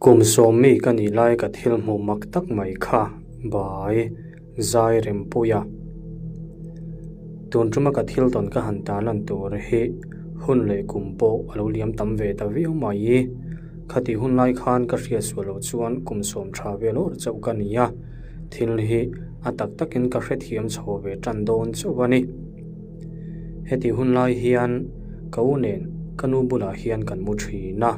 Kum sawm mi ka nih lai ka thil hmuh mak tak mai kha bai zai rempui a. Tun tuma ka thil tawn ka han tarlan tur hi hun leh kum pawh a lo liam tam ve ta viau mai. Khatih hun lai khan ka hriat sual loh chuan kum sawm tha vel awr chauh ka ni a, thil hi a tak takin ka hrethiam chho ve tan dawn chauh a ni. Heti hun lai hian ka u nen ka nu bulah hian kan mu thin a.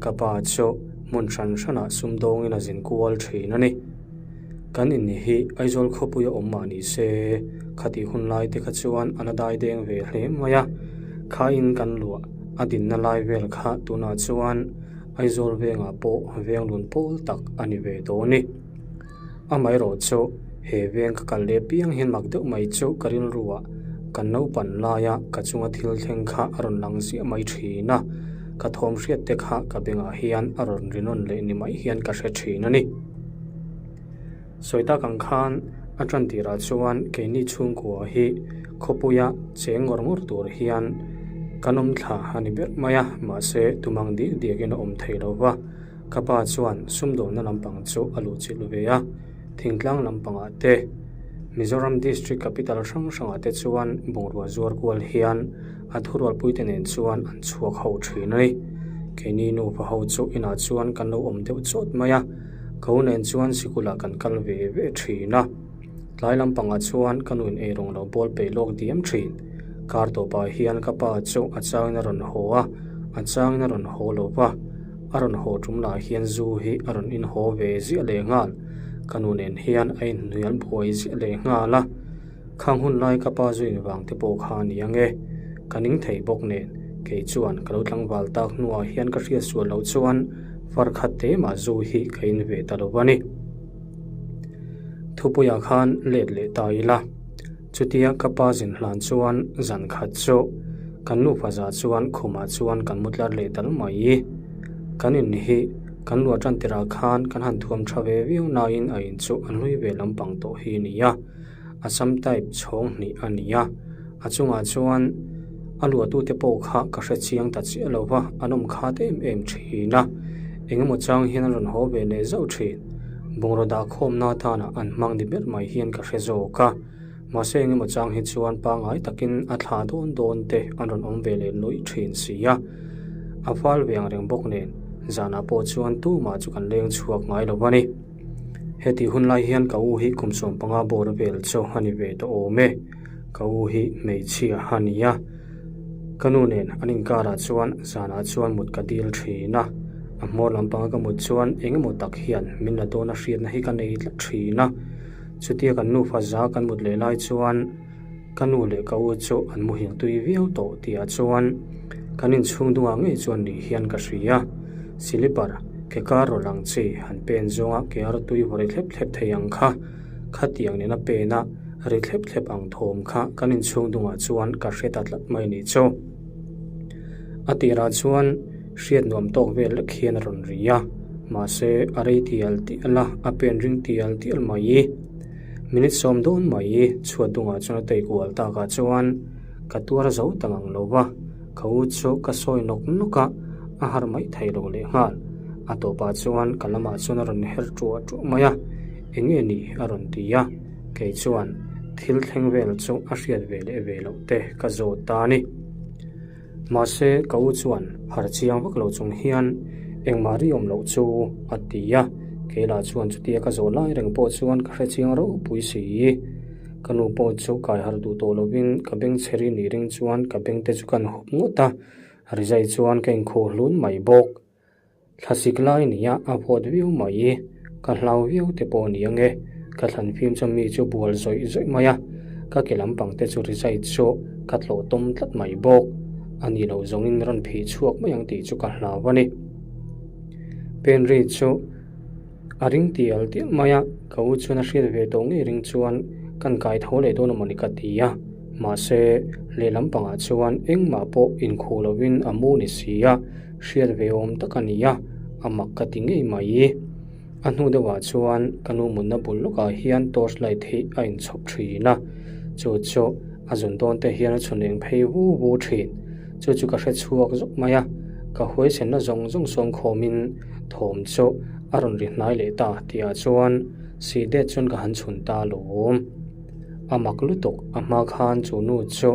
Ka pa chu hmun hran hranah sumdawngin a zin kual thin a ni. Kan in hi Aizawl khawpui a awm mah ni se, khatih hun lai te kha chuan a la dai deng ve hle mai a. Kha in kan luah a dinna lai vel kha tunah chuan Aizawl vengah pawh veng lun pawl tak a ni ve tawh a ni. Amaherawh chu he veng ka kal leh piang hian mak deuh mai chu ka rilruah kan naupan laia ka chunga thil thleng kha a rawn lang ziah mai thin a, ka thawm hriat te kha ka bengah hian a rawn ri nawn leh ni mai hian ka hre thin a ni. Sawi tak ang khan a tan tirah chuan keini chhungkua hi khawpuia cheng ngawr ngawr tur hian kan awm thla a ni ber mai a, mahse tumang diak diakin a awm thei lo va. Ka pa chuan sumdawnna lampang chu a luh chilh ve a, thingtlang lampangah te, Mizoram District Capital hrang hrangah te chuan bungrua zuar kual hian a thurualpuite nen chuan an chhuak ho thin a ni. Keini nupa ho chu inah chuan kan lo awm deuh chawt mai a, ka u nen chuan sikulah kan kal ve ve thin a. Tlai lampangah chuan ka nuin eirawng lo bawl peih lawk diam thin. Kar tawpah hian ka pa chu a changin a rawn haw a, a changin a rawn haw lo va. A rawn haw tum lah hian zu hi a rawn inhaw ve ziah leh nghal. Ka nu nen hian a inhnuial buai ziah leh nghal a. Khang hun lai ka pa zu invang te pawh kha a ni ang e. Ka ning thei bawk nen, kei chuan ka lo tlangval tak hnuah hian ka hriat sual loh chuan far khat te mah zu hi ka in ve ta lo a ni. Thupuiah khan let leh ta ila. Chutia ka pa zin hlan chuan zan khat chu kan nufa za chuan khumah chuan kan mu tlar leh tal mai. Kan in hi kan luah tan tirah khan kan han thuam tha ve viau nain a in chu a hlui ve lampang tawh hi a ni a, Assam type chhawng hnih a ni a, a chungah chuan a luahtute pawh kha ka hre chiang ta chiah lo va, an awm khat em em thin a, engemaw chang hian an rawn haw ve leh zauh thin. Bungraw dah khawmna atana an hmang ni ber mai hian ka hre zawk a, mahse engemaw chang hi chuan pangngai takin a thla dawn dawn te an rawn awm ve leh luih thin si a. A fal ve ang reng bawk nen zanah pawh chuan tumah chu kan leng chhuak ngai lo a ni. Hetih hun lai hian ka u hi kum 15 bawr vel chu a ni ve tawh awm e. Ka u hi hmeichhia a ni a. Ka nu nen an inkarah chuan zanah chuan mut ka dil thin a, a hmawr lampanga ka mut chuan eng emaw tak hian min la dawn a hriatna hi ka nei tlat thin a. Chutia kan nufa za kan mut leh lai chuan ka nu leh ka u chu an muhil tui viau tawh tihah chuan kan inchhung dungah ngei chuan ni hian ka hria. Silipar ke kar rawl ang chi han pen zawnga ke ar tui vaw ri thlep thlep thei ang kha. Khatiang nena pena ri thlep thlep ang thawm kha kan inchhung dungah chuan ka hre ta tlat mai ni chu. A tirah chuan hriat nuam tawk vel lek hian a rawn ri a, mahse a rei tial tial a, a pen ring tial tial mai. Minute sawm dawn mai chhuat dungah chuan a tei kual takah chuan ka tuar zo ta ngang lo va, ka u chu ka sawi nawk nawk a, a har mai thei lo lehnghal. A tawpah chuan ka lamah chuan a rawn her ṭuah ṭuah mai a. Eng nge ni? a rawn ti a, kei chuan thil thleng vel chu a hriat ve leh ve loh te ka zawt ta a ni. Mahse, ka u chuan har chiang vak lo chung hian engmah ri awm loh chu a ti a, kei lah chuan chutia ka zawh lai reng pawh chuan ka hre chiang ropui si. Ka nu pawh chu kai har duh tawh lovin ka beng chhe ri nih ring chuan ka beng te chu kan hup ngawt a, rizai chuan ka inkhuh hlun mai bawk. Thlasik lai nia a vawt viau mai, ka hlau viau te pawh ni ange, ka thlan fim chuan mi chu bual zawih zawih mai a, ka ke lampang te chu rizai chu ka tlawh tawm tlat mai bawk, a ni lo zawngin rawn phih chhuak mai ang tih chu ka hlau a ni. Penri chu a ring tial tial mai a, ka u chuan a hriat ve tawh ngei ring chuan kan kai tho leh dawn amawni ka ti a, mahse lehlam pangah chuan engmah pawh inkhuh lovin a mu ni si a, Hriat ve awm tak a ni a, a mak ka ti ngei mai. A hnu deuhah chuan ka nu mutna bul lawkah hian torch light hi a inchhawp thin a, chu chu a zun dawn te hian a chhun eng phei vu vu thin. Chu chu ka hre chhuak zawk mai a, ka huaisenna zawng zawng sawm khawmin tho. Thawm chu a rawn ri hnai leh ta tihah chuan si det chuan ka han chhun ta alawm. A mak lutuk a hma khan chu nu chu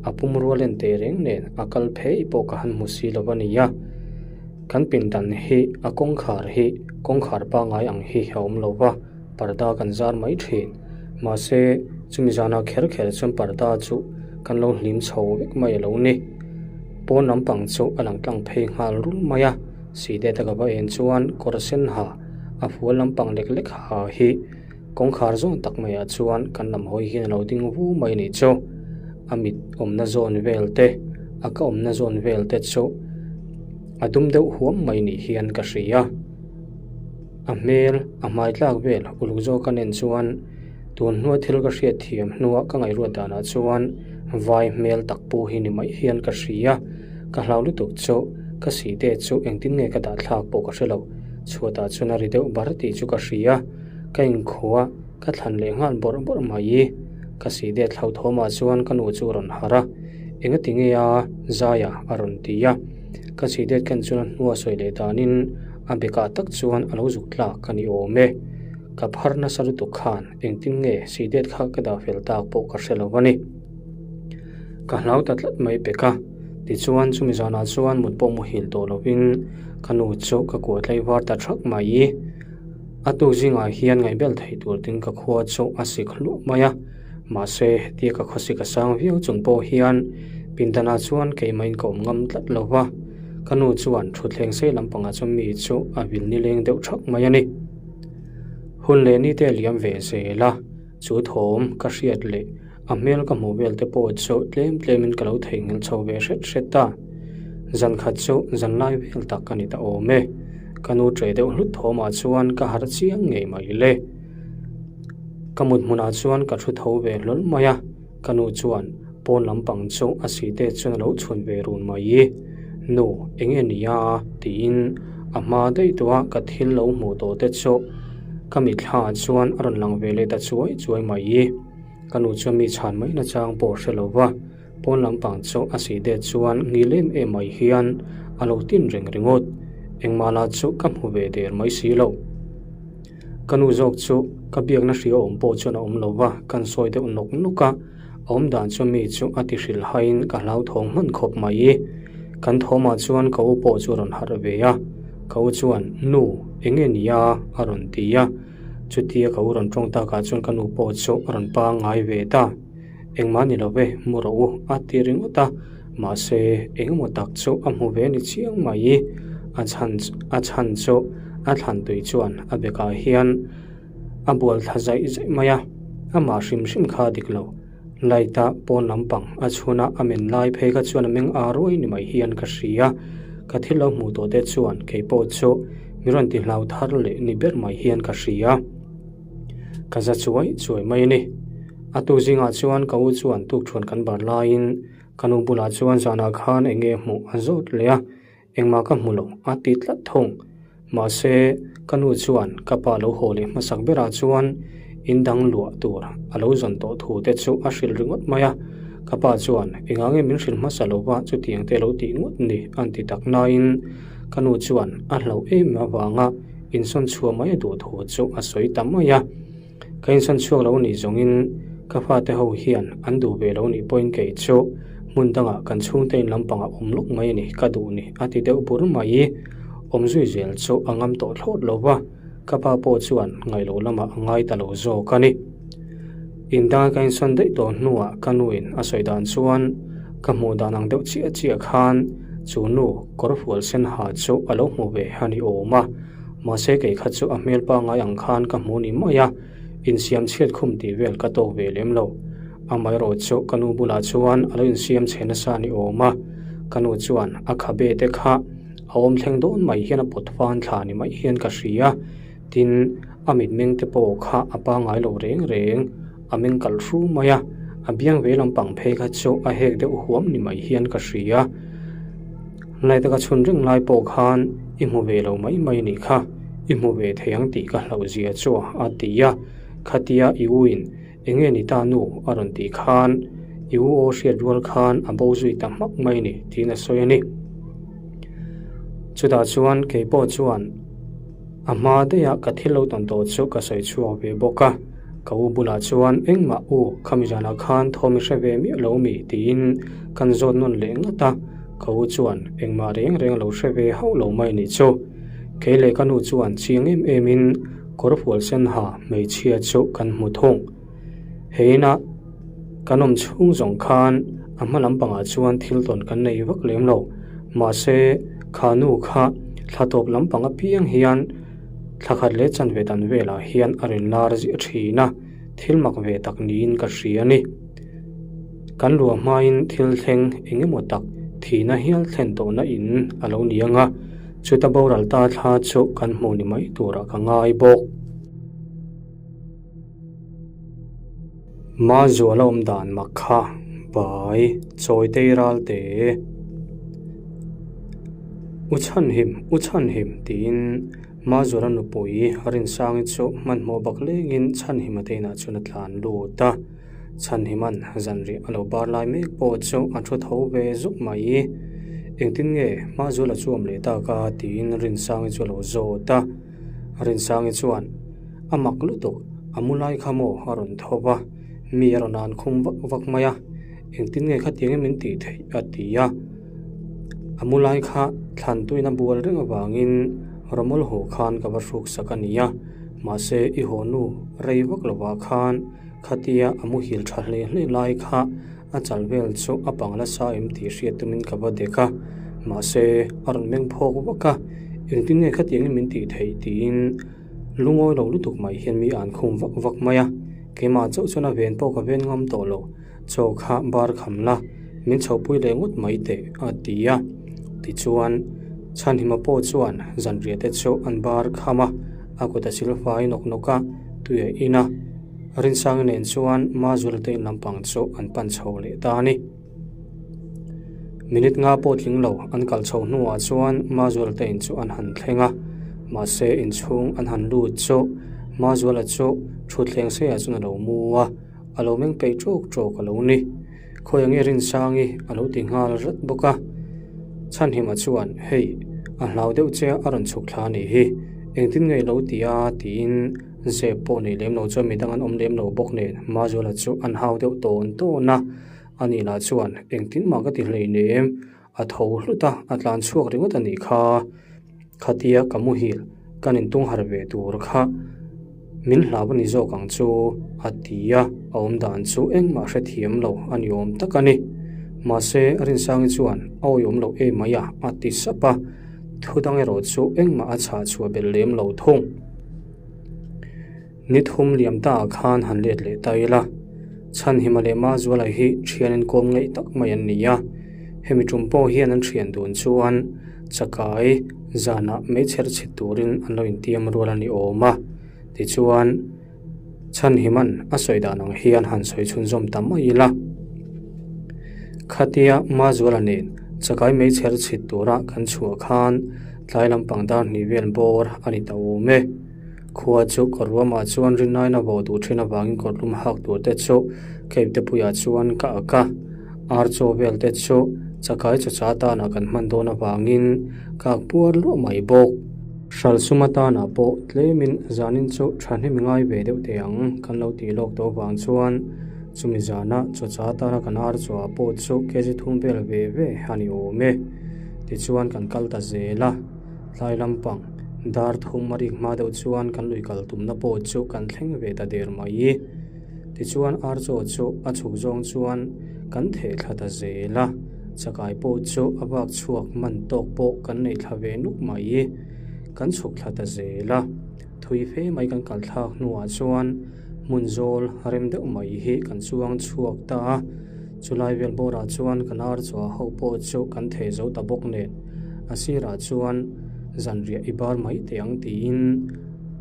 a pumrua len teh reng nen a kal phei pawh ka han hmu si lo a nia. Kan pindan hi a kawngkhar hi kawngkhar pangngai ang hi a awm lo va, parda kan zar mai thin. Mahse, chumi zana kher kher chuan parda chu kan lo hlim chho vek mai a lo ni. Pawn lampang chu a lang tlang phei nghal rul mai a, Sihdet a ka va en chuan kawr sen ha a fual lampang lek lek ha hi kawngkhar zawn tak maiah chuan kan lam hawi hian a lo ding vu mai a nih chu. A mit awmna zawn vel te, a ka awmna zawn vel te chu a dum deuh huam mai nih hian ka hria. A hmel, a hmai tlak vel uluk zawk a nen chuan tun hnua thil ka hriat thiam hnua ka ngaihruat danah chuan vai hmel tak pu hi ni mai hian ka hria. Ka hlau lutuk chu ka sihte chu engtin nge ka dah thlak pawh ka hre lo. Chhuatah chuan a ri deuh bar tih chu ka hria. Ka inkhua ka thlan leh nghal bawrh bawrh mai. Ka sihte thlauthawmah chuan ka nu chu a rawn harh a, Engati nge a Zaia a rawn ti a. Ka sihte ken chuan a hnua sawi leh danin A bekah tak chuan a lo zuk tlak a ni awm e. Ka phar nasa lutuk khan engtin nge Sidet kha ka dah fel tak pawh ka hre lo a ni. Ka hlau ta tlat mai pek a, tichuan chumi zanah chuan mut pawh muhil tawh lovin ka nu chu ka kuah tlai var ta thak mai. A tuk zingah hian ngaihbel thei tur tin ka khua chu a sik hluah mai a. Mahse, hetia ka khawsik a sang viau chung pawh hian pindanah chuan keimahin ka awm ngam tlat lo va, ka nu chuan thutthleng sei lampangah chuan mi chu a vil nileng deuh thak mai a ni. Hun leh ni te a liam ve zel a, chu thawm ka hriat leh a hmel ka hmuh vel te pawh chu tlem tlemin ka lo theihnghilh chho ve hret hret a. Zan khat chu zan lai vel tak a ni ta awm e. Ka nu ṭe deuh hlut thawmah chuan ka harh chiang ngei mai le. Ka mut hmunah chuan ka thu tho ve hlawl mai a, ka nu chuan pawn lampang chu a site chuan a lo chhun ve run mai. Nu, eng nge nia? tiin a hma daih tawh a ka thil lo hmuh tawh te chu ka mitthla ah chuan a rawn lang ve leh ta chuai chuai mai. Ka nu chuan mi chhan mai nachang pawh a hre lo va. Pawn lampang chu a sih det chuan ngil em em mai hian a lo tin reng ringawt. Engmah lah chu ka hmu ve der mai si lo. Ka nu zawk chu ka biakna hria awm pawh chuan a awm lo va, kan sawi deuh nawk nawk a, a awm dan chuan mi chu a ti hrilh haiin ka hlauthawng hman khawp mai. Kan thawmah chuan ka u pawh chu a rawn harh ve a, ka u chuan, Nu, eng nge nia? a rawn ti a, chutia ka u rawn tawng takah chuan ka nu pawh chu a rawn pangngai ve ta. Engmah ni lo ve, mu rawh u, a ti ringawt a, mahse engemaw tak chu a hmu ve ni chiang mai. A chhan a chhan chu a thlan tui chuan a bekah hian a bual thla zaih zaih mai a, amah hrim hrim kha a dik lo. Light a pawn lampang a chhun a, a men lai phei kha chuan a meng ar ruai ni mai hian ka hria. Ka thil lo hmuh tawh te chuan kei pawh chu mi rawn ti hlau thar leh ni ber mai hian ka hria. Ka za chuai chuai mai a ni. A tuk zingah chuan ka u chuan tukṭhuan kan bar laiin ka nu bulah chuan zanah khan eng nge hmuh a zawt leh a, engmah ka hmu lo a ti tlat thung. Mahse, ka nu chuan ka pa lo haw leh hmasak berah chuan in dang luah tur a lo zawn tawh thu te chu a hrilh ringawt mai a. Ka pa chuan engah nge min hrilh hmasa lo va chutiang te lo tih ngawt ni an ti tak nain ka nu chuan a hlauh em avanga insawn chhuah mai a duh thu chu a sawi ta mai a. Ka insawn chhuak lo nih zawngin ka fate ho hian an duh ve lo nih pawhin kei chu hmun dangah kan chhungte in lampangah awm lawk mai a ni ka duh ni a ti deuh bur mai. Awm zui zel chu a ngam tawh thlawt lo va, ka pa pawh chuan ngaih loh lamah a ngai ta lo zawk a ni. In danga ka insawn daih tawh hnuah ka nuin a sawi dan chuan ka hmuh dan ang deuh chiah chiah khan chu nu kawr fual sen ha chu a lo hmu ve a ni awm a. Mahse kei kha chu a hmel pangngai ang khan ka hmu ni mai a, insiam chhiat khum tih vel ka tawk ve lem lo. Amaherawh chu ka nu bulah chuan a lo insiam chhe nasa ni awm a, ka nu chuan a khabe te kha a awm thleng dawn mai hian a pawt fan thla ni mai hian ka hria. Tin, a mitmeng te pawh kha a pangngai lo reng reng, a meng kalh hru mai a, a biang ve lampang phei kha chu a hek deuh huam ni mai hian ka hria. Lai taka chhun reng lai pawh khan i hmu ve lo mai mai nih kha, i hmu ve thei ang tih ka hlauh zia chu a ti a, khatia i u in eng nge ni ta nu a rawn tih khan i u aw hriat rual khan a bo zui ta hmak mai ni tiin a sawi a ni. Chutah chuan kei pawh chuan. A hma daiha ka thil lo tawn tawh chu ka sawi chhuak ve bawk a, ka u bulah chuan engmah u khami zanah khan thawm i hre ve miah lo mi tiin kan zawt nawn leh ngat a, ka u chuan engmah reng reng a lo hre ve hauh lo mai nih chu. Kei leh ka nu chuan chiang em em in kawr fual sen ha hmeichhia chu kan hmu thung. He inah kan awm chhung zawng khan a hma lampangah chuan thil tawn kan nei vak lem lo. Mahse, kha nu kha thla tawp lampang apiang hian thla khat leh chanve dan velah hian a rawn lar ziah thin a, thil mak ve tak niin ka hria a ni. Kan luah hmain thil thleng eng emaw tak thihna hial thlen tawhna in a lo ni ang a, chuta boral ta thla chu kan hmuh ni mai turah ka ngai bawk. Mazuala awm dan mak kha bai chawi tei ral te. U chhanhim, u chhanhim tiin Mazuala nupui Rinsangi chu hmanhmawh bak lengin Chhanhima te inah chuan a tlan lut a. Chhanhiman zanriah a lo bar lai mek pawh chu a thu tho ve zuk mai. Engtin nge Mazuala chu awm leh tak a tiin Rinsangi chu a lo zawt a. Rinsangi chuan, A mak lutuk, a mu lai kha maw a rawn tho va, mi a rawn an khum vak vak mai a, engtin nge khatiang em min tih theih a ti a. A mu lai kha thlan tuin a bual reng avangin rawmawl haw khan ka va hruk sak a ni a, mahse i haw nu rei vak lovah khan khatia a muhil tha hle hle lai kha A chal vel chu a pang nasa em tih hriat tumin ka va dek a, mahse a rawn meng phawk vak a, engtin nge khatiangin min tih theih tiin lungawi lo lutuk mai hian mi an khum vak vak mai a, keimah chauh chuan a ven pawh ka ven ngam tawh lo, chaw kha bar kham la, min chhopui leh ngawt mai teh a ti a, tichuan Chhanhima pawh chuan zanriah te chu an bar kham a, a kut a silfai nawk nawk a, tui a in a. Rinsangi nen chuan Mazul te in lampang chu an pan chho leh ta a ni. Minute nga pawh tling lo an kal chho hnuah chuan Mazul te in chu an han thleng a, mahse inchhung an han lut chu Mazuala chu thutthleng seiah chuan a lo mu a, a lo meng peih ṭawk ṭawk a lo ni. Khawi ange Rinsangi a lo ti nghal rat bawk a. Chhanhima chuan, Hei, a hlau deuh che a rawn chhuk thla a nih hi, engtin nge i lo ti a? tiin Zep pawh nei lem lo chuan midang an awm lem lo bawk nen Mazuala chu an hau deuh tawn tawn a, ani lah chuan engtin mah ka ti hlei nem, a tho hlut a, a tlan chhuak ringawt a nih kha. Khatia ka muhil kan intung harh ve tur kha min hlau a ni zawk ang chu a ti a, a awm dan chu engmah hrethiam lo a ni awm tak a ni. Mahse Rinsangi chuan a awihawm loh em mai a, a ti sap a, thu dang erawh chu engmah a chhah chhuah belh lem lo thung. Ni thum liam ta ah khan han let leh ta ila, Chhanhima leh Mazuala hi thian inkawm ngaih tak mai an ni a, hemi tum pawh hian an thian dun chuan chakai zanah meichher chhit turin an lo intiam rual a ni awm a, tichuan Chhanhima'n a sawi dan ang hian han sawi chhunzawm ta mai ila. Khatia Mazuala nen chakai meichher chhit tura kan chhuah khan tlai lampang dar hnih vel bawr a ni ta awm e. Khua chu kawr ruamah chuan rinnain a vawh duh thin avangin kawrlum hak tur te chu Cape te puiah chuan ka ak a. Ar chaw vel te chu chakai chawcha tanah kan hman dawn avangin ka ak puar luah mai bawk. Hral sum atanah pawh tlemin zanin chu thahnem ngai ve deuh teh ang kan lo tih lawk tawh avang chuan chumi zana chawcha atana kan ar chawah pawh chu kg thum vel ve ve a ni awm e. Tichuan kan kal ta zel a. Tlai lampang dar thum a rik hma deuh chuan kan lui kal tumna pawh chu kan thleng ve ta der mai. Tichuan ar chaw chu a chhuk zawng chuan kan theh thla ta zel a, chakai pawh chu a bak chhuak man tawk pawh kan neih thla ve nuk mai. Kan chhuk thla ta zel a, thui fe mai kan kal thlak hnuah chuan hmun zawl rem deuh mai hi kan chuang chhuak ta a, chulai vel bawrah chuan kan ar chaw ho pawh chu kan theh zo ta bawk nen. A sirah chuan zanriah i bar mai teh ang tiin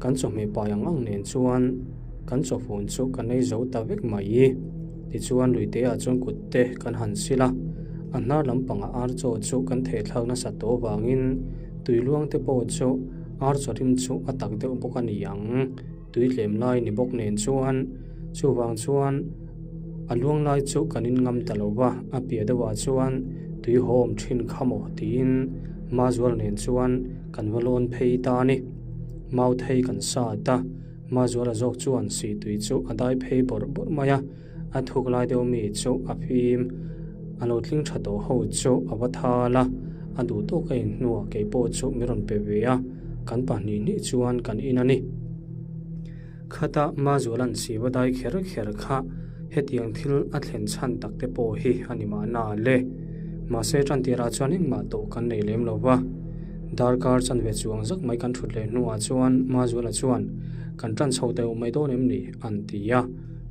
kan chawhmeh pai ang ang nen chuan kan chawfun chu kan ei zo ta vek mai. Tichuan luiteah chuan kut te kan han sil a, a hnar lampangah ar chaw chu kan thehthlak nasat tawh avangin tui luang te pawh chu ar chaw rim chu a tak deuh bawk a ni ang. Tui tlem lai ni bawk nen chuan chuvang chuan a luang lai chu kan in ngam ta lo va, a piah deuhah chuan tui haw awm thin kha maw tiin Mazual nen chuan kan va lawn phei ta a ni. Mauthei kan sat a, Mazuala zawk chuan sihtui chu a dai phei bawrh bawrh mai a, a thuk lai deuh mi chu a fim. A lo tling tha tawh ho chu a va thal a, a duh tawk a inhnuah kei pawh chu min rawn pe ve a, kan pahnih hnih chuan kan in a ni. Khata Mazuala'n siva dai kher kher kha hetiang thil a thlen chhan tak te pawh hi a ni mahna le. Mahse tantirah chuan engmah tawh kan nei lem lo va. Darkar chanve chuang zak mai kan thut leh hnuah chuan Mazuala chuan, Kan tan chho deuh mai dawn em ni? an ti a.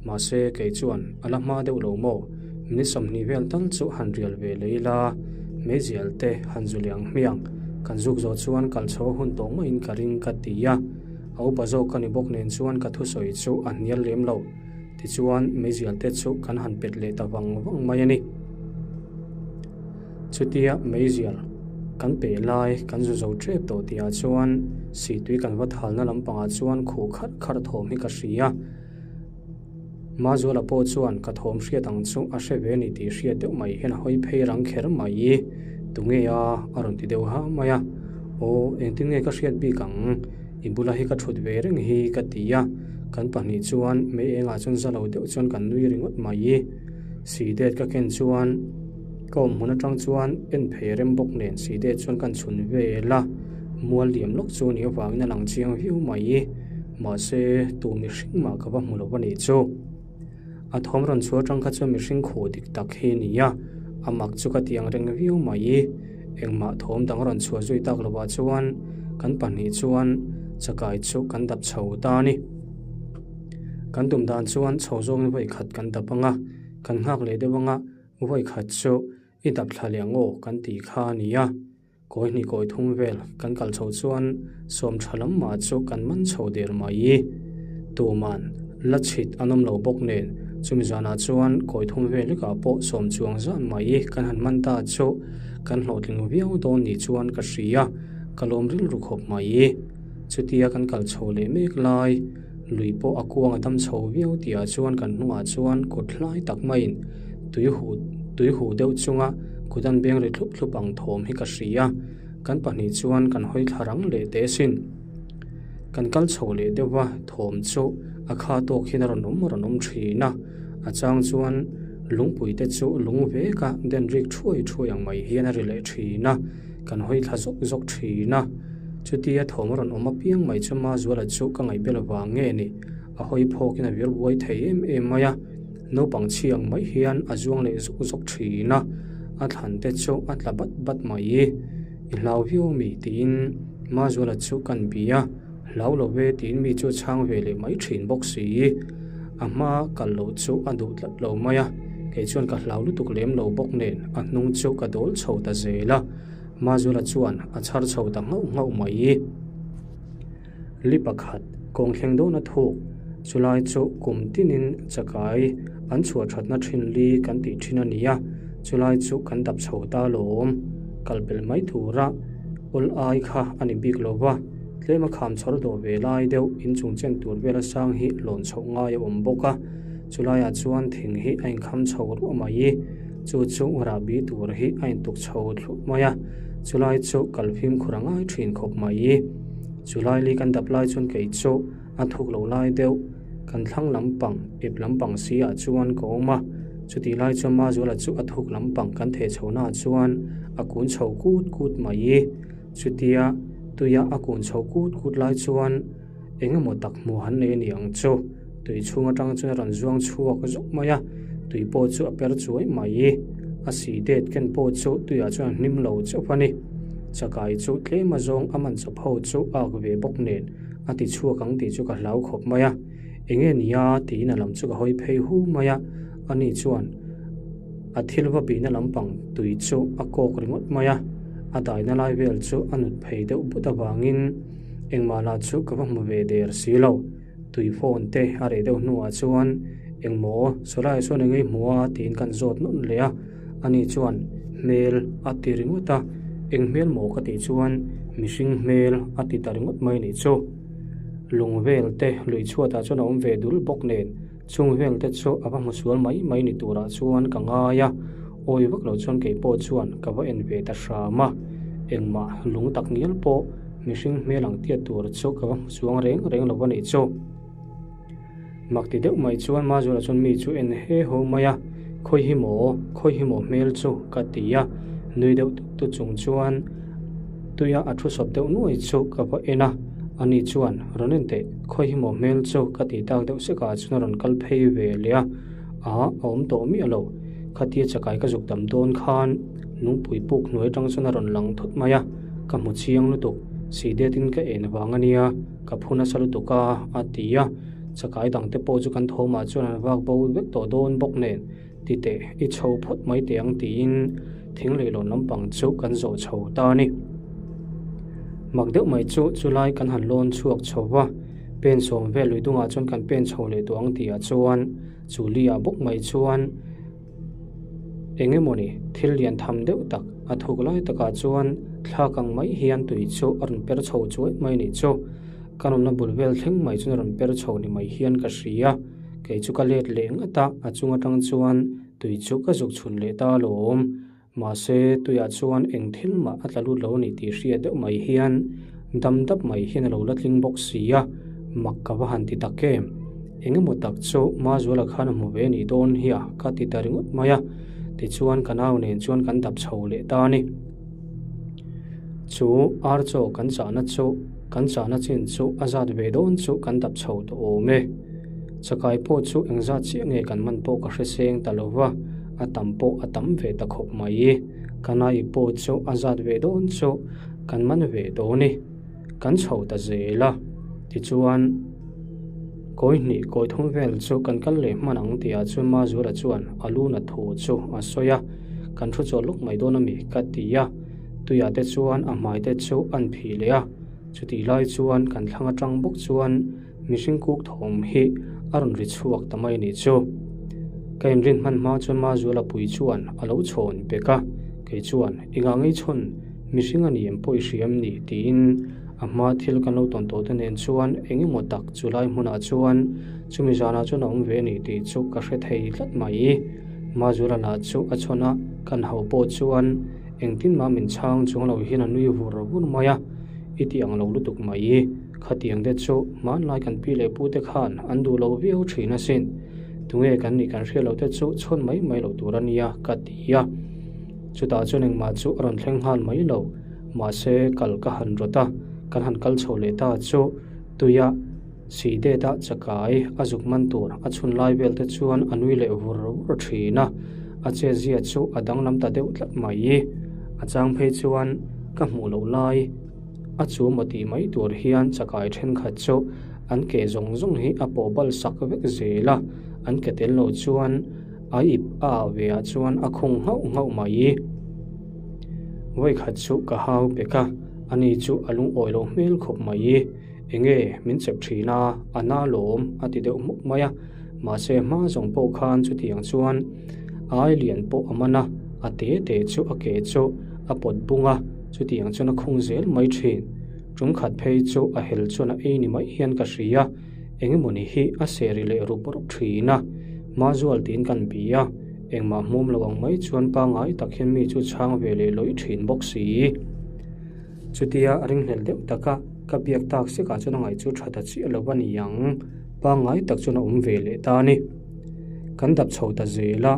Mahse kei chuan a la hma deuh lo maw? Minute 20 vel tal chu han rial ve leh ila, meizial te han zu leh ang hmiang. Kan zuk zawh chuan kal chho a hun tawh maiin ka ring ka ti a. A upa zawk ka ni bawk nen chuan ka thusawi chu a hnial lem lo. Tichuan meizial te chu kan han pet leh ta vang vang mai a ni. Chutia meizial kan peh lai kan zu zo tep tawh tihah chuan sihtui kan va thalna lampangah chuan khuh kharh kharh thawm hi ka hria. Mazuala pawh chuan ka thawm hriat ang chu a hre ve a ni tih hriat deuh mai hian a hawi phei rang kher mai. Tunge a? a rawn ti deuh ha mai a. Aw, engtin nge ka hriat bik ang? I bula hi ka thut ve reng hi ka ti a. Kan pahnih chuan mei engah chuan za lo deuh chuan kan nui ringawt mai. Sidet ka ken chuan ka awm hmun atang chuan en phei rem bawk nen sidet chuan kan chhun vel a. Mual liam lawk chu nih avangin a lang chiang viau mai. Mahse, tu mihring mah ka va hmu lo a nih chu. A thawm rawn chhuah atang kha chuan mihring khuh dik tak hi a ni a, a mak chu ka ti ang reng viau mai. Engmah thawm dang rawn chhuah zui tak lovah chuan kan pahnih chuan chakai chu kan dap chho ta a ni. Kan tum dan chuan chho zawngin vawi khat kan dap ang a, kan nghak leh deuh ang a, vawi khat chu i dap thla leh ang aw kan tih kha a ni a. Kawi hnih kawi thum vel kan kal chho chuan sawm tha lam mah chu kan man chho der mai. Tuman la chhit an awm lo bawk nen chumi zanah chuan kawi thum vel lekah pawh sawm chuang zan mai kan han man ta chu kan hlawhtling viau dawn ni chuan ka hria, ka lawm rilru khawp mai. Chutia kan kal chho leh mek lai lui pawh a kuang a dam chho viau tihah chuan kan hnungah chuan kut hlai tak maiin tui huh tui huh deuh chunga kut an beng ri thlup thlup ang thawm hi ka hria kan pahnih chuan kan hawi thla rang leh teh asin. Kan kal chho leh deuh va thawm chu a kha tawk hian a rawn awm rawn awm thin a, a chang chuan lungpui te chu lung veka den rik thuai thuai ang mai hian a ri leh thin a. Kan hawi thla zawk zawk thin a, chutia thawm a rawn awm apiang mai chu Mazuala chu ka ngaih bel vang nge ni, a hawi phawkin a vir buai thei em em mai a, naupang chhiang mai hian a zuang leh zawk zawk thin a, a thlan te chu a tla bat bat mai. I hlau viau ami? tiin Mazuala chu kan bia a, hlau lo ve tiin mi chu a chhang ve leh mai thin bawk si. A hma kal loh chu a duh tlat lo mai a, kei chuan ka hlau lutuk lem lo bawk nen a hnung chu ka dawl chho ta zel a, Mazuala chuan a chhar chho ta nghauh nghauh mai. Li pakhat kawng thleng dawn a thuk, chulai chu kum tinin chakai an chhuah thatna thin li kan tih thin a ni a, chulai chu kan dap chho ta lawm. Kal pel mai tura awl ai kha a ni bik lo va. Tlema kham chhawr dawh ve lai deuh inchung chen tur vela sang hi lawn chhoh ngai a awm bawk a, chulaiah chuan thing hi a inkham chho ruah mai. Chu chu rahbi tur hi a intuk chho thluah mai a, chulai chu kal fimkhur a ngai thin khawp mai. Chulai li kan dap lai chuan kei chu a thuk lo lai deuh kan thlang lampang ep lampang si ah chuan ka awm a, chutih lai chuan Mazuala chu a thuk lampang kan theh chhohnaah chuan a kun chho kut kut mai. Chutia tuia a kun chho kut kut lai chuan eng emaw tak hmuh han nei a ni ang chu. Tui chhung atang chuan a rawn zuang chhuak zawk mai a, tui pawh chu a per chuai mai. A si det ken pawh chu tuiah chuan a hnim lo chauh a ni. Chakai chu tlem azawng a man chawp ho chu a ak ve bawk nen a ti chhuak ang tih chu ka hlau khawp mai a. Enge nia tiin a lam chu ka hawi phei hu mai a, ani chuan A thil va bihna lampang tui chu a kawk ringawt mai a, a daina lai vel chu a nut phei deuh but avangin engmah lah chu ka va hmu ve der si lo. Tui phone te a reh deuh hnuah chuan engmaw sawlaiah sawn eng ei hmu a tiin kan zawt nawn leh a, ani chuan hmel a ti ringawt a, eng hmel maw ka tih chuan mihring hmel a ti ta ringawt mai nih chu. Lung vel te lui chhuatah chuan a awm ve dul bawk nen Chung vel te chu a va hmu sual mai mai ni turah chuan ka ngai a, awi vak lo chuan kei pawh chuan ka va en ve ta hram a, engmah lung tak ngial pawh Mihring hmel ang tiat tur chu ka va hmu chuang reng reng lo a nih chu. Mak ti deuh mai chuan Mazuala chuan mi chu en he ho mai a, Khawi hi maw, khawi hi maw hmel chu ka ti a, nui deuh tut tut chung chuan tuia a thu sawp deuh nuai chu ka va en a, ani chuan rawn en teh, khawi hi maw hmel chu ka ti tak deuh sekah chuan a rawn kal phei ve leh a, a a awm tawh miah lo, khatia chakai ka zuk dam dawn khan lungpui puk hnuai atang chuan a rawn lang thut mai a, ka hmu chiang lutuk, si detin ka en vang a nia. Ka phu nasa lutuk a, a ti a. Chakai dangte pawh chu kan thawmah chuan an vak bo vek tawh dawn bawk nen, ti teh, i chho phawt mai teh ang tiin thing leihlawn lampang chu kan zawh chho ta a ni. Mak deuh mai chu chulai kan han lawn chhuak chho va, pen sawm vel lui dungah chuan kan pen chho leh tawh ang tihah chuan chu li ah bawk mai chuan, Eng emawni thil lian tham deuh tak a thuk lai takah chuan thlak ang mai hian tui chu a rawn per chho chuai mai nih chu. Ka nawmna bul vel thleng mai chuan a rawn per chho ni mai hian ka hria. Kei chu ka let leh ngat a, a chung atang chuan tui chu ka zuk chhun leh ta alawm. Mahse, tuiah chuan eng thil mah a tla lut lo a ni tih hriat deuh mai hian dam dap mai hian a lo la tling bawk si a, mak ka va han ti tak em? Eng emaw tak chu Mazuala khan a hmu ve nih dawn hi a, ka ti ta ringawt mai a, tichuan ka nau nen chuan kan dap chho leh ta a ni. Chu ar chaw kan chahna chu kan chahna chin chu a zat ve dawn chu kan dap chho tawh awm e. Chakai pawh chu engzat chiah nge kan man pawh ka hre seng ta lo va, a tam pawh a tam ve ta khawp mai. Ka nai pawh chu a zat ve dawn chu kan man ve dawn i, kan chho ta zel a. Tichuan, kawi hnih kawi thum vel chu kan kal leh hman ang tihah chuan Mazuala chuan a lu na thu chu a sawi a, kan thu chawl lawk mai dawn a mi ka ti a. Tuiah te chuan a hmai te chu an phih leh a, chutih lai chuan kan thlang atang bawk chuan Mihring kuk thawm hi a rawn ri chhuak ta mai nih chu. Ka inrin hman hma chuan Mazuala pui chuan a lo chhawn pek a, kei chuan i ngah ngei chhawn mihring a ni em pawh i hria em ni tiin a hma thil kan lo tawn tawh te nen chuan eng emaw tak chu lai hmunah chuan chumi zanah chuan a awm ve a ni tih chu ka hre thei tlat mai. Mazuala lah chu a chhawn a, kan ho pawh chuan engtin mah min chhang chuang lo hian a nui vur vur mai a, i ti ang lo lutuk mai. Khatiang te chu hmanlai kan pi leh pu te khan an duh lo viau thin asin. Tunge kan nih kan hriat loh te chu chhawn mai mai loh tur a nia ka ti a. Chutah chuan engmah chu a rawn thleng nghal mai lo. Mahse kal ka han rawt a, kan han kal chho leh ta chu tuia sih det a chakai a zuk man tur a chhun lai vel te chuan a nui leh vur vur thin a. A chezia chu a danglam ta deuh tlat mai. A chang phei chuan ka hmuh loh lai. A chu maw tih mai tur hian chakai thenkhat chu an ke zawng zawng hi a pawh bal sak vek zel a, an ke tel loh chuan a ip a ah ve ah chuan a khung nghauh nghauh mai. Vawikhat chu ka hau pek a, ani chu a lungawi loh hmel khawp mai. Enge min chep thin a, a na lawm a ti deuh hmuk mai a, mahse hma zawng pawh khan chutiang chuan a ai lian pawh a man a, a te te chu a ke chu a pawt bung a, chutiang chuan a khung zel mai thin. Tum khat phei chu a hel chuan a ei ni mai hian ka hria, engemawni hi a seh ri leh rup rup thin a, Mazual tiin kan bi a, engmah hmawm lo ang mai chuan pangngai tak hian mi chu chhang ve leh lawih thin bawk si. Chutia a ringhlel deuh taka ka biak tak sikah chuan a ngaih chu tha ta chiah lo a ni ang, pangngai tak chuan a awm ve leh ta a ni. Kan dap chho ta zel a,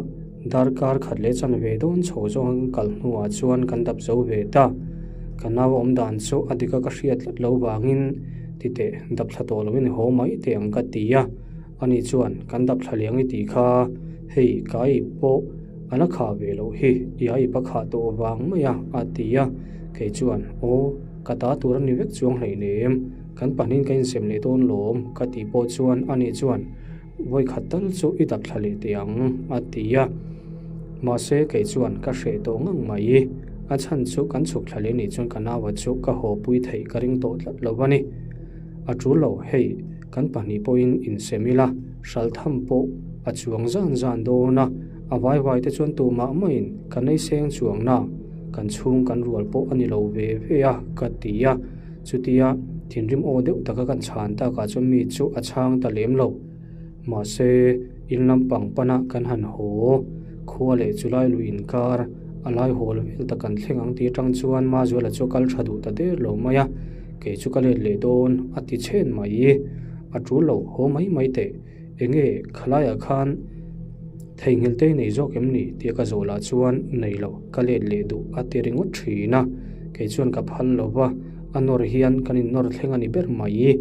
darkar khat leh chan ve dawn chho zawng kan kal hnuah chuan kan dap zo ve ta. Ka nau a awm dan chu a dika ka hriat tlat lo vangin titeh dap thla tawh loin haw mai teh ang ka ti a, ani chuan kan dap thla liang i tih kha hei ka ip pawh a la khah ve loh hi i a ip a khah tawh vang mai a a ti a, kei chuan aw ka ta tur a ni vek chuang hleinem kan pahnihin ka insem leh dawn lawm ka tih pawh chuan ani chuan Vawikhat tal chu i dap thla leh teh ang, a ti a. Mahse, kei chuan ka hreh tawh ngang mai. A chhan chu kan chhuk thla leh nih chuan ka naua chu ka hawpui theih ka ring tawh tlat lo a ni. A tul lo, hei, kan pahnih pawhin insem ila, hral tham pawh a chuang zan zan dawn a, a vai vai te chuan tumah maiin ka nei seng chuang na, kan chhung kan rual pawh a ni lo ve ve a, ka ti a. Chutia thinrim aw deuh taka kan chhan takah chuan mi chu a chhang ta lem lo. Mahse, in lampang pana kan han haw, khua leh chulai lui inkar a lai hawl vel tak kan thleng ang tih atang chuan Mazuala chu a kal tha duh ta der lo mai a. Kei chu ka let leh dawn a ti chhen mai. A tul lo haw mai mai teh. Enge khalaiah khan theihnghilh te i nei zawk em ni tia ka zawh lah chuan nei lo, ka let leh duh a ti ringawt thin a. Kei chuan ka phal lo va, a nawr hian kan innawr thleng a ni ber mai.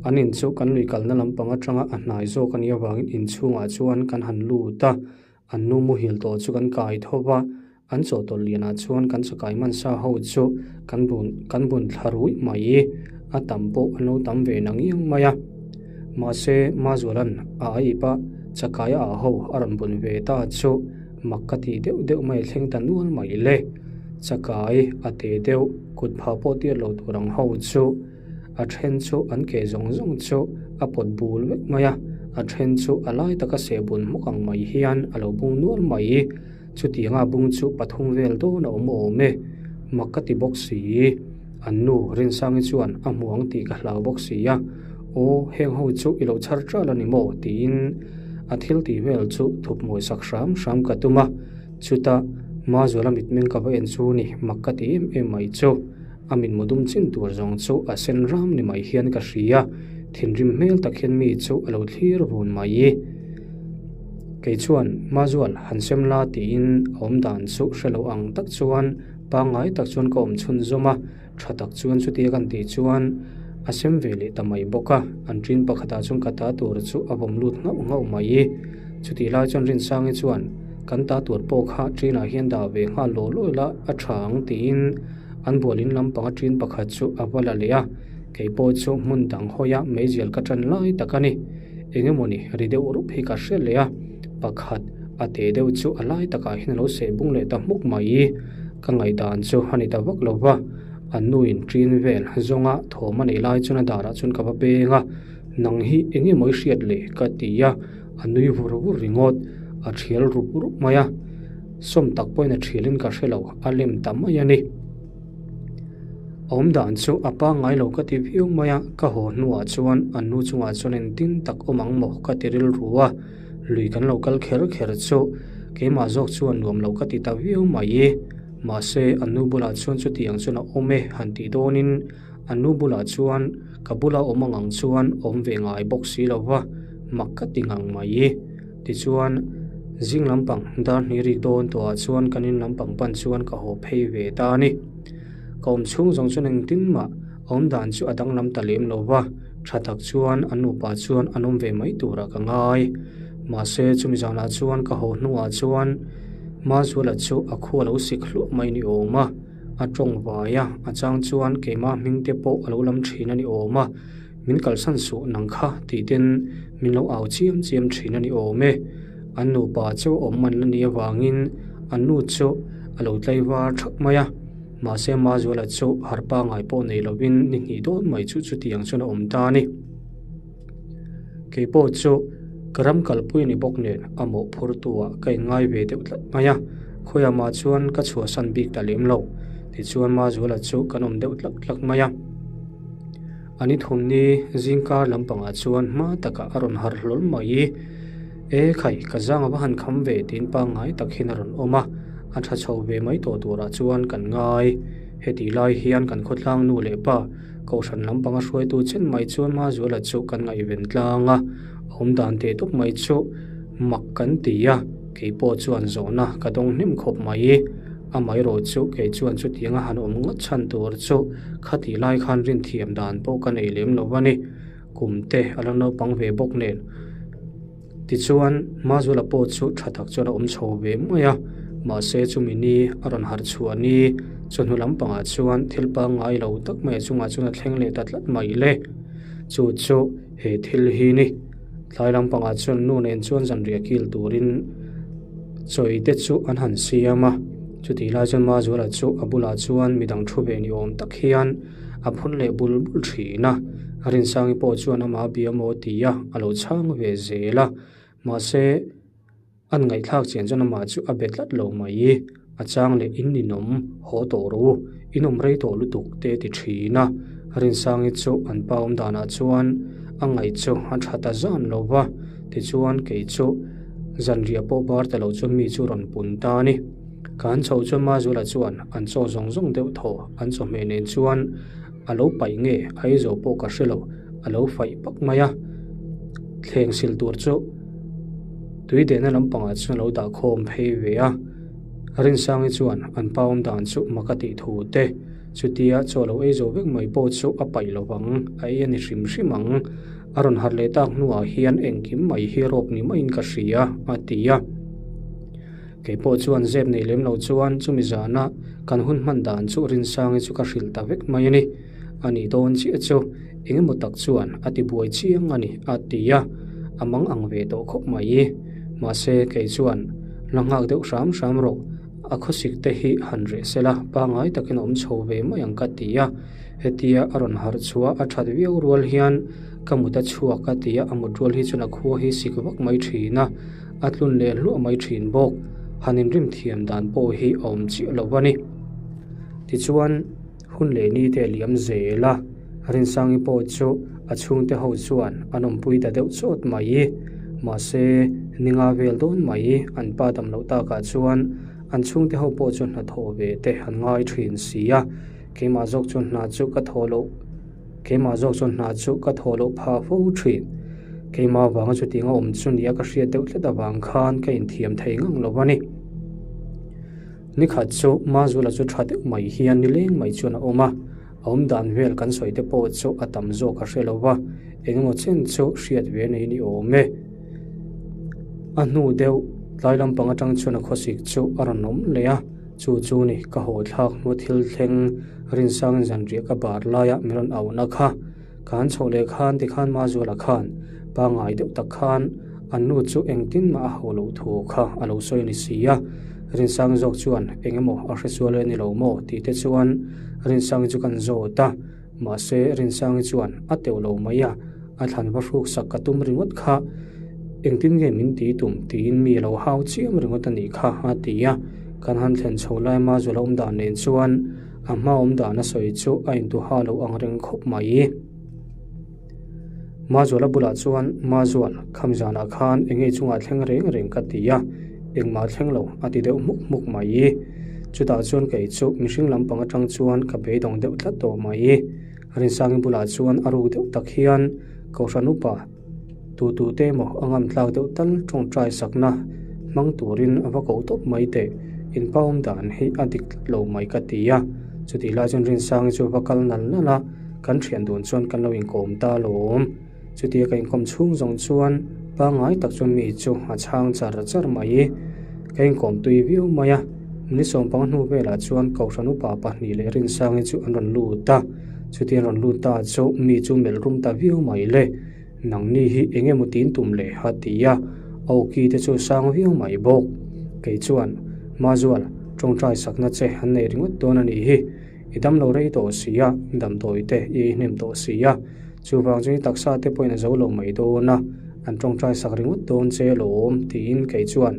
An in chu kan lui kalna lampang atanga a hnai zawk a nih avangin inchhungah chuan kan han lut a, an nu muhil tawh chu kan kai tho va, An chawhtawlh lianah chuan kan chakai hmansa ho chu kan bun kan bun thla ruih mai. A tam pawh an lo tam ve na ngiang mai a. Mahse, Mazuala'n a aip a, chakai a ah ho a rawn bun ve ta chu mak ka tih deuh deuh mai a thleng ta nual mai le. Chakai a te deuh, kut phah pawh tir lo tur ang ho chu a then chu an ke zawng zawng chu a pawt bul vek mai a, a then chu a lai taka seh bun hmawk ang mai hian a lo bung nual mai. Chutianga bung chu pathum vel dawn a awm awm e, mak ka ti bawk si. An nu Rinsangi chuan a hmu ang tih ka hlau bawk si a, Aw, heng ho chu i lo chhar ṭal a ni maw? tiin a thil tih vel chu thup mawi sak hram hram ka tum a. Chutah Mazuala mitmeng ka va en chu ni, mak ka ti em em mai chu. A mitmu dum chin tur zawng chu a sen ram ni mai hian ka hria, thinrim hmel tak hian mi chu a lo thlir vun mai. Kei chuan Mazual han sem la tiin a awm dan chu hre lo ang tak chuan pangngai tak chuan ka awm chhunzawm a, tha tak chuan chutia kan tih chuan a sem ve leh ta mai bawk a, an ṭin pakhatah chuan ka ta tur chu a vawm lut nghauh nghauh mai. Chutih lai chuan Rinsangi chuan kan ta tur pawh kha ṭinah hian dah ve nghal law law ila a ṭha ang tiin An bualin lampanga ṭin pakhat chu a va la leh a, kei pawh chu hmun dang hawia meizial ka ṭan lai tak a ni. Eng emawni ri deuh rup hi ka hre leh a, pakhat a te deuh chu a lai takah hian a lo seh bung leh ta hmuk mai. Ka ngaihdan chu a ni ta vak lo va, an nuin ṭin vel zawnga thawm a neih lai chuan a darah chuan ka va peng a, Nang hi eng emaw i hriat le? ka ti a, a nui vur vur ringawt, a ṭhial rup rup mai a. Sawm tak pawhin a ṭhialin ka hre lo, a lem ta mai a ni. A awmdan chu a pangngai lo ka ti viau mai a, ka haw hnuah chuan an nu chungah chuan engtin tak awm ang maw ka ti rilru a, lui kan lo kal kher kher chu keimah zawk chuan nuam lo ka ti ta viau mai. Mahse, an nu bulah chuan chutiang chuan a awm e han tih dawnin an nu bulah chuan ka bula awm ang ang chuan awm ve ngai bawk si lo va, mak ka ti ngang mai. Tichuan, zing lampang dar hnih rik dawn tawhah chuan kan in lampang pan chuan ka haw phei ve ta a ni. Ka awm chhung zawng chuan engtin mah a awm dan chu a danglam ta lem lo va, tha tak chuan an nupa chuan an awm ve mai turah ka ngai. Mahse, chumi zanah chuan ka haw hnuah chuan Mazuala chu a khua lo sik hluah mai ni awm a, a tawng vai a, a chang chuan keimah hming te pawh a lo lam thin a ni awm a. Min kalsan suh nang kha tih ten min lo au chiam chiam thin a ni awm e. An nupa chu awm an la nih avangin an nu chu a lo tlaivar thak mai a. Mahse Mazuala chu harh pangngai pawh nei lovin ni hnih dawn mai chu chutiang chuan a awm ta a ni. Kei pawh chu ka ram kalpui a ni bawk nen a mawhphurtu ah ka inngai ve deuh tlat mai a. Khawiah mah chuan ka chhuahsan bik ta lem lo. Tichuan Mazuala chu kan awm deuh tlak tlak mai a. A ni thumni zingkar lampangah chuan hma takah a rawn harh hlawl mai. E khai, ka zang a va han kham ve tiin pangngai tak hian a rawn awm a, a tha chho ve mai tawh turah chuan kan ngai. Hetih lai hian kan khawtlang nu leh pa, Kohhran lampanga hruaitu chen mai chuan Mazuala chu kan ngaihven tlang a, a awm dan teh tawp mai chu mak kan ti a, kei pawh chuan zawhna ka dawng hnem khawp mai. Amaherawh chu kei chuan chutianga han awm ngawt chhan tur chu khatih lai khan rinthiam dan pawh ka nei lem lo a ni. Kum te a la naupang ve bawk nen. Tichuan, Mazuala pawh chu tha tak chuan a awm chho ve mai a, mahse chumi ni a rawn harh chhuah ni chawhnu lampangah chuan thil pangngai lo tak mai a chungah chuan a thleng leh ta tlat mai le. Chu chu he thil hi ni. Tlai lampangah chuan nu nen chuan zanriah kil turin chawi te chu an han siam a, chutih lai chuan Mazuala chu a bulah chuan midang thu ve ni awm tak hian a phun leh bul bul thin a, Rinsangi pawh chuan amah bia maw ti a, a lo chhang ve zel a, mahse An ngaihthlak chian chuan amah chu a be tlat lo mai. A chang leh in ninawm haw tawh rawh u, in awm rei tawh lutuk te ti thin a. Rinsangi chu an pa awm danah chuan a ngaih chu a tha ta zan lo va, tichuan kei chu zanriah pawh bar ta lo chuan mi chu rawn pun ta a ni. Ka han chhoh chuan Mazuala chuan an chaw zawng zawng deuh thaw an chawhmeh nen chuan. A lo paih nge a ei zo pawh ka hre lo, a lo faih pak mai a. Thleng sil tur chu tui dehna lampangah chuan a lo dah khawm phei ve a. Rinsangi chuan an pa awm dan chu mak a tih thu te, chutia chaw lo ei zo vek mai pawh chu a paih lo vang, a ei a ni hrim hrim ang. A rawn harh leh tak hnuah hian engkim mai hi rawp ni maiin ka hria, a ti a. Kei pawh chuan zep nei lem lo chuan chumi zana kan hun hman dan chu Rinsangi chu ka hrilh ta vek mai a ni. A nih dawn chiah chu eng emaw tak chuan a ti buai chiang a ni, a ti a, a mang ang ve tawh khawp mai. Mahse, kei chuan la nghak deuh hram hram rawh, a khawsik te hi han reh se la, pangngai takin a awm chho ve mai ang ka ti a. Hetia a rawn harh chhuah a that viau rual hian ka mut a chhuak a ti a, a mut rual hi chuan a khua hi sik vak mai thin a. A tlun leh hluah mai thin bawk. Han inrim thiam dan pawh hi a awm chiah lo a ni. Tichuan, hun leh ni te a liam zel a, Rinsangi pawh chu a chhungte ho chuan an awmpui ta deuh chawt mai. Mahse, ninga vel dawn mai an pa dam loh takah chuan an chhungte ho pawh chu hnathawh ve te an ngai thin si a, keimah zawk chu hna chu ka thawh loh. Keimah zawk chuan hna chu ka thawh loh phah fo thin. Keimah avanga chutiang a awm chu nia ka hriat deuh tlat avang khan ka inthiam thei ngang lo a ni. Nikhat chu Mazula chu tha deuh mai hian nileng mai chuan a awm a, a awm dan vel kan sawi te pawh chu a tam zawk a hre lo va, engemaw chen chu hriat ve nei ni awm e. A hnu deuh tlai lampang atang chuan a khawsik chu a rawn awm leh a. Chu chu ni, ka haw thlak hnu thil thleng Rinsangin zanriah ka bar laia min rawn auhna kha. Ka han chhoh leh khan tikhan Mazuala khan pangngai deuh tak khan an nu chu engtin mah a hauh loh thu kha a lo sawi a ni si a. Rinsang zawk chuan eng emaw a hresual e ni lo maw tih te chuan Rinsangi chu kan zawt a. Mahse, Rinsangi chuan a teuh lo mai a, a thlan va hruk sak ka tum ringawt kha, engtin nge min ti tum tiin mi a lo hau chiam ringawt a nih kha a ti a, kan han thlen chho lai Mazula awm dan nen chuan a hma awm dan a sawi chu a intuha lo ang reng khawp mai. Mazuala bulah chuan, Mazual, kham zanah khan eng nge chungah thleng reng reng ka ti a, engmah thleng lo a ti deuh hmuk hmuk mai. Chutah chuan kei chu mihring lampang atang chuan ka beidawng deuh tlat tawh mai. Rinsangi bulah chuan a ruk deuh tak hian Kohhran upa tu tu te emaw a ngam tlak deuh tal tawngtai sakna hmang turin a va koh tawp mai teh. In pa awm dan hi a dik tlat lo mai ka ti a. Chutih lai chuan Rinsangi chu va kal nal nal a. Kan thian dun chuan kan lo inkawm ta alawm. Chutia ka inkawm chhung zawng chuan pangngai tak chuan mi chu a chhang char char mai. Ka inkawm tui viau mai a, ni sawmpang hnu velah chuan Kohhran upa pahnih leh Rinsangi chu an rawn lut a. Chutia an rawn lut ta chu mi chu melh rum ta viau mai le. Nangni hi eng emaw tin tum le a ti a, a awki te chu sang viau mai bawk. Kei chuan, Mazual, tawngtai sakna che an nei ringawt dawn a nih hi. I dam lo rei tawh si a, damdawi te i ei hnem tawh si a, chuvang chu i taksa te pawhin a zo lo mai dawn a, an tawngtai sak ringawt dawn che lawm tiin kei chuan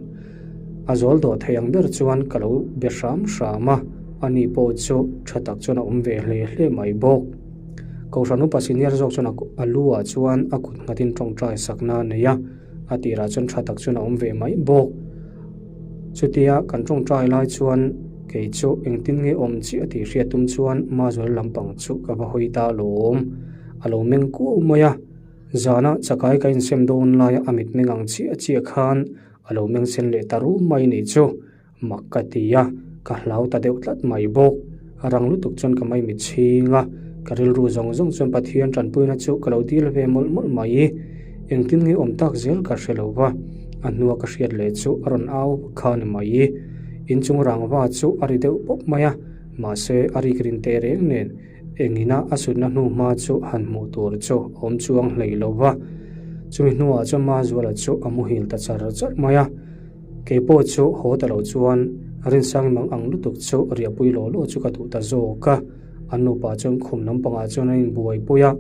a zawl dawh thei ang ber chuan ka lo be hram hram a, ani pawh chu tha tak chuan a awm ve hle hle mai bawk. Kohhran upa senior zawk chuan a lu ah chuan a kut nghatin tawngtai sakna a nei a, a tirah chuan tha tak chuan a awm ve mai bawk. Chutia kan tawngtai lai chuan kei chu engtin nge awm chiah tih hriat tum chuan Mazual lampang chu ka va hawi ta alawm. A lo meng kuau mai a, zana chakai ka insem dawn laia a mitmeng ang chiah chiah khan a lo meng sen leh ta rum mai nih chu. Mak ka ti a, ka hlau ta deuh tlat mai bawk. A rang lutuk chuan ka maimit chhing a, ka rilru zawng zawng chuan Pathian tanpuina chu ka lo dil ve mawlh mawlh mai. Engtin nge awm tak zel ka hre lo va, a hnua ka hriat leh chu a rawn au vak kha a ni mai. Inchung rangva chu a ri deuh pawp mai a, mahse a rik rin teh reng nen engina a sutna hnu hma chu han hmuh tur chu a awm chuang hlei lo va. Chumi hnuah chuan Mazuala chu a muhil ta char char mai a. Kei pawh chu haw ta lo chuan Rinsang mang ang lutuk chu riahpui law law chu ka duh ta zawk a. An nupa chuan khum lampangah chuan an inbuaipui a,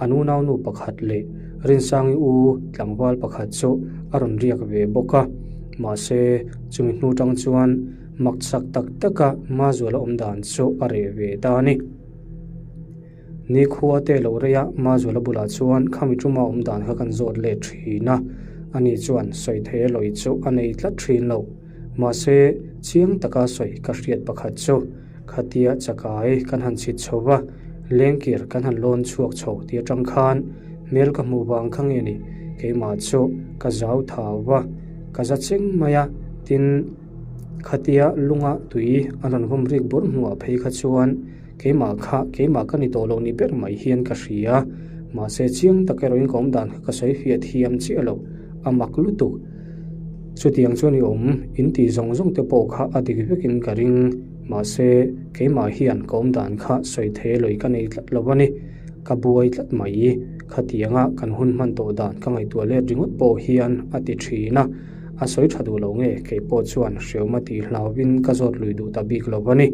an unaunu pakhat leh Rinsangi u tlangval pakhat chu a rawn riak ve bawk a. Mahse, chumi hnu tang chuan maksak tak taka Mazuala awm dan chu a reh ve ta a ni. Nikhua te lo rei a, Mazuala bulah chuan khami tuma awm dan kha kan zawt leh thin a, ani chuan sawi thei a lawi chu a nei tlat thin lo. Mahse, chiang taka sawi ka hriat pakhat chu khatia chakai kan han chhit chho va, Lengkir kan han lawn chhuak chho tih atang khan hmel ka hmuh vang kha nge ni, keimah chu ka zau thau va, ka za cheng mai a, tin, khatia lunga tui a rawn vawm rik bawrh hnuah phei kha chuan keimah kha keimah ka ni tawh lo ni ber mai hian ka hria. Mahse chiang tak erawhin ka awm dan kha ka sawi fiah thiam chiah lo, a mak lutuk. Chutiang chuan i awm in tih zawng zawng te pawh kha a dik vekin ka ring. Mahse, keimah hian ka awm dan kha sawi thei lawi ka nei tlat lo a ni. Ka buai tlat mai. Khatianga kan hun hman tawh dan ka ngaihtuah let ringawt pawh hian a ti thin a. A sawi tha duh lo nge kei pawh chuan hreawm a tih hlauvin ka zawt lui duh ta bik lo a ni.